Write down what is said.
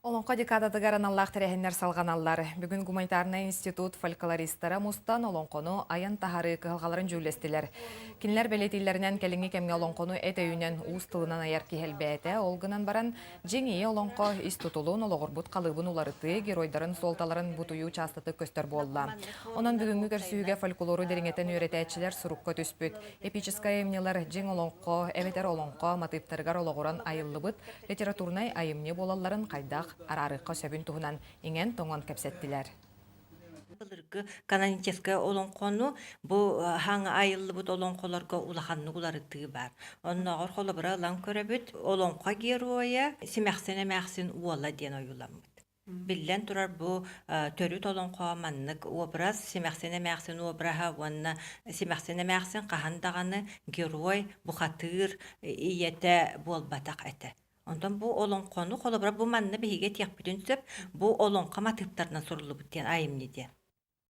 Олоҥхо декадатыгар аналлаах тэрээһиннэр салҕаналлар. Бүгүн гуманитарнай институт фольклористара мустан олоҥхону айан таһаарыы кыһалҕаларын дьүүллэстилэр. Кинилэр бэлиэтииллэринэн кэлиҥҥи кэмҥэ олоҥхону эт өйүнэн уус тылынан айар киһи элбээтэ. Ол гынан баран, дьиҥ ийэ олоҥхо ис тутулун, олоҕурбут халыыбын уларытыы, геройдарын суолталарын бутуйуу чаастатык көстөр буолла. Онон бүгүҥҥү көрсүһүүгэ фольклору дириҥэтэн үөрэтээччилэр сурукка түспүт эпическай айымньылар дьиҥ олоҥхо эбэтэр олоҥхо матыыптарыгар олоҕуран айыллыбыт литературнай айымньы буолалларын хайдах араарыахха сөбүн туһунан иҥэн-тоҥон кэпсэттилэр. Былыргы каноническай олоҥхону бу хаҥа айыллыбыт олоҥхолорго улаханнык уларытыы баар. Оннооҕор холобура ылан көрөбүт, олоҥхо геройа Симэхсин эмээхсин уола диэн ойууламмыт. Биллэн турар, бу төрүт олоҥхо маннык образ, Симэхсин эмээхсин обраһа уонна Симэхсин эмээхсин хаһан даҕаны герой, бухатыыр ийэтэ буолбатах этэ. Онтон бу олоҥхону, холобура, бу манна биһиги этиэхпитин сөп, бу олоҥхо матыыптарынан суруллубут диэн айымньы диэн.